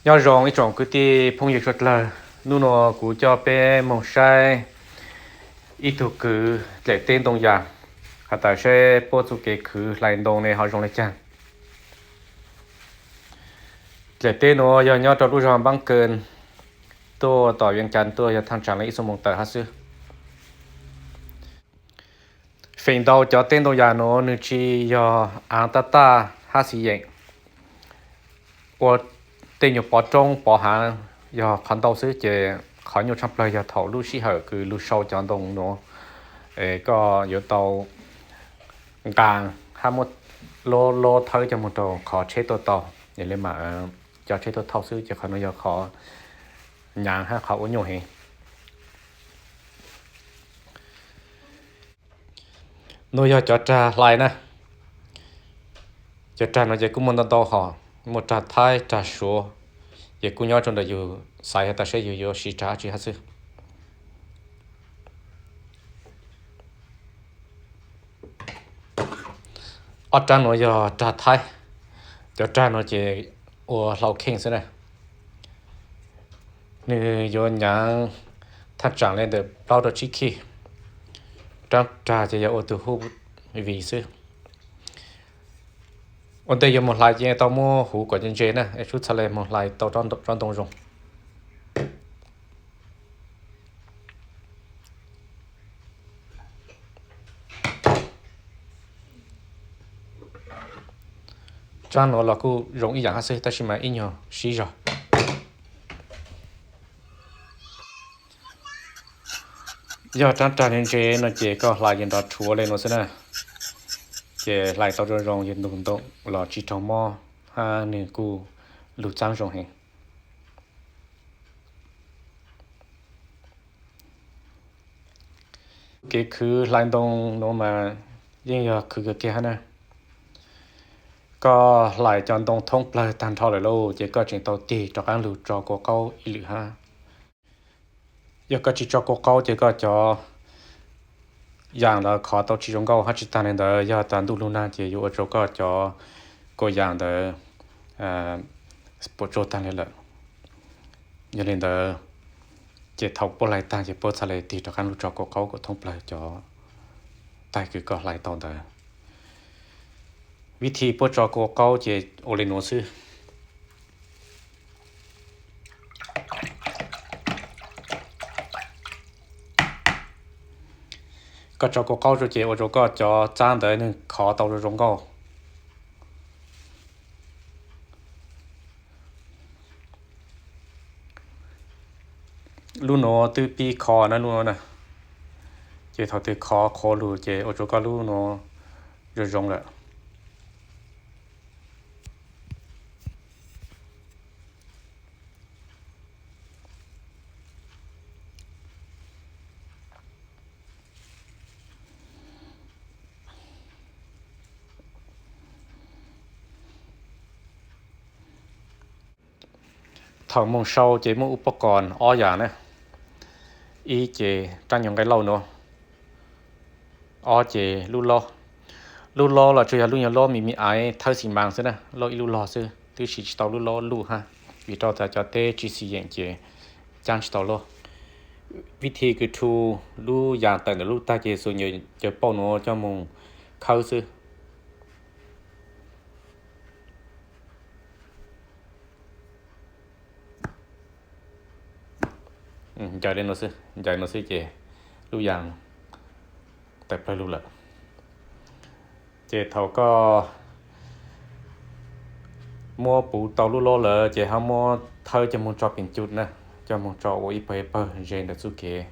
Nyob zoo ib tsoom kwv tij phooj ywg suav dlawg, hnub nuav kuv coj peb moog saib ib tug kwv dlem teb ntoo yas, has tas saib puab txuj kev khwv hlais ntoo ne ho zoo le caag. Dlem teb nuav yog nyob rau lub zog Npaab Kee, tuaj tom Vias Cas tuaj yog thaaj tsaam le ib xuab moos tawm hab xwb. Feem ntau cov teb ntoo yas nuav nwg tsi yog aav tab taj hab xis yeem, ua tej nyuas pov roob pov haav yog qhov ntau xwb, ces qhov nyuaj tshaaj plawg yog thaum lub sij hawm kws lug sau cov ntoo nuav, koj yuav tau nqaa hab muab lob lob thawb coj moog rau qhov tsheb tuaj tau, yog le maam cov tsheb tuaj thauj xwb, ces qhov nuav yog qhov nyaav hab qhov ua nyuaj heev. Nuav yog cov rag hlais na. Cov rag nuav ces kuj muaj ntau ntau hom, muaj rag Thaib, rag Suav, ces kuj nyob rau ntawm yug xaiv has tas saib yug yuav siv rag dab tsi hab xwb. Ob rab nuav yog rag Thaib, cov rag nuav ces ua hlau kheej xwb na. Nwg yuav nyaav thaaj tsaam le ntawm plaub rau tsib khij. Rab rag ces yog ua tug huj vim xwb. Ua ntej yuav moog hlais ces tau muab huv kom ntse ntse na, es tub txhad le moog hlais tau tsob ntoo zoo. Rab nuav los kuj zoo ib yaam hab xwb, tab sis mas ib nyuag sib zog. Yog rab rag ntse ntse no ces koj hlais ces nrov rhuav le nuav xwb na. Ces hlais tau zoo zoo, yog ntug ntoo los tsi raug mob hab nwg kuj lug txaab zoo heev. Kev khwv hlais ntoo nuav mas yeej yog khwv kawg kiag hab na. Koj hlais cov ntoo thoob plawg taag nrho lawm lauj, ces koj tseem tau tig rov qaab lug tso kua qaub ib lwm hab. Yog koj tsi tso kua qaub ces koj cov yaam ntawd khov tau tsi zoo nkauj hab tsi taag le ntawd, yog tas ntuj lug nag ces yuav ua rau koj cov kua yaam ntawd puas tsuaj taag le lawm. Yog le ntawd, ces thaum puab hlais taag ces puab txhad le tig rov qaab lug tso kua qaub kom thoob plawg cov taig kws koj hlais tau ntawd. Vib thib puab tso kua qaub ces ua le nuav xwb. Koj tso kua qaub rua ces ua rau koj cov txab ntawd nwg khov tau zoo zoo nkauj. Lub nuav twb pib khov na lub nuav na, ces thaum twg khov qhuav lug ces ua rau koj lub nuav zoo zoo lawm. Thaum moog sau ces muaj ub pob kos ob yaam na, ib ces rab nyuag nqaij lauj nuav, ob ces lub lob. Lub lob los tsuas yog lub nyuag lob me me aiv thawb xi maas xwb na, lob ib lub log xwb, twb siv tsis tau lub lob luj hab, vim rau tas cov teb tsis xis yeem ces caab tsis tau lob. Vib thib kws rhu lub yaam tawm ntawm lub tag ces xuas nyuag cawv pauj nuav coj moog khawb xwb. Ncaws le nuav xwb, ncaws nuav xwb ces lub yaam tawm plawg lug lawm. Ces thaum koj muab puv tau lub lob lawm ces ho muab thawb coj moog tso peem cum na, coj moog tso ua ib pawg ib pawg ze ntawm txuj kev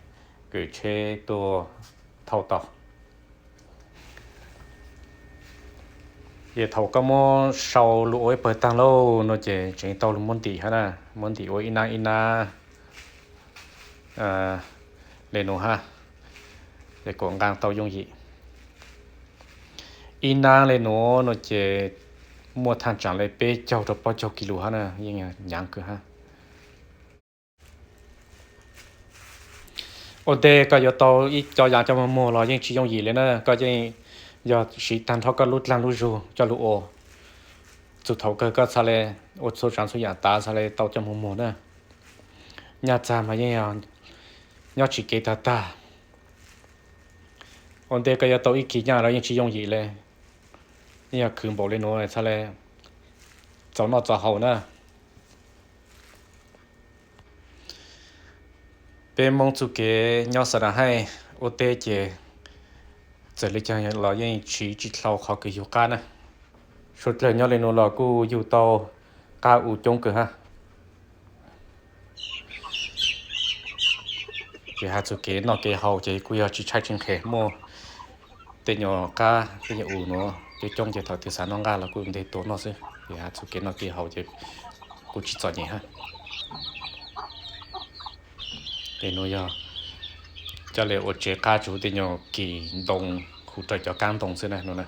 kws tsheb tuaj thauj tau. Ces thaum koj muab sau lug ua ib pawg taag lauj no ces tseem tau lug muab ntim hab na, muab ntim ua ib nab ib nab le nuav hab, ces kuas nqaa tau yooj yim. Ib nab le nuav no ces muaj thaaj tsaam le peb caug rau plaub caug kis lus hab na, yeej nyaav kawg hab. Ua ntej koj yuav tau ib co yaam coj muag muag los yeej tsis yooj yim le na, koj yeej yog siv taag nrho koj lub dlaag lub zug coj lug ua. Txug thaum kawg koj txhaj le ua txhua tsav txhua yam tas txhaj le tau coj moog muag na. Nyaj txag mas yeej yog nyob tsis kev tag tag. Ua ntej koj yuav tau ib kis nyaj los yeej tsis yooj yim le. Yeej yog khwv npaum le nuav txhaj le txaus noj txaus haus na. Peb Moob txuj kev nyob xa da haij ua teb ces txawm le caag los yeej tsiv tsi dlhau qhov kws yug qab na. Suav dlawg nyob le nuav los kuj yug tau qab u coob kawg hab. Ces has txug kev noj kev haus ces kuj yog tsis tshaib tsis nqhis, muaj tej nyuag qab tej nyuag u nuav coob coob ces thaum twg xav noj nqaj los kuj nteg tua noj xwb. Ces has txug kev noj kev haus ces kuj tsis txom nyem hab. Ces nuav yog coj le ua tsev qab tsuv tej nyuag kis ntoo, hu raws cov kaab ntoo xwb na nuav na.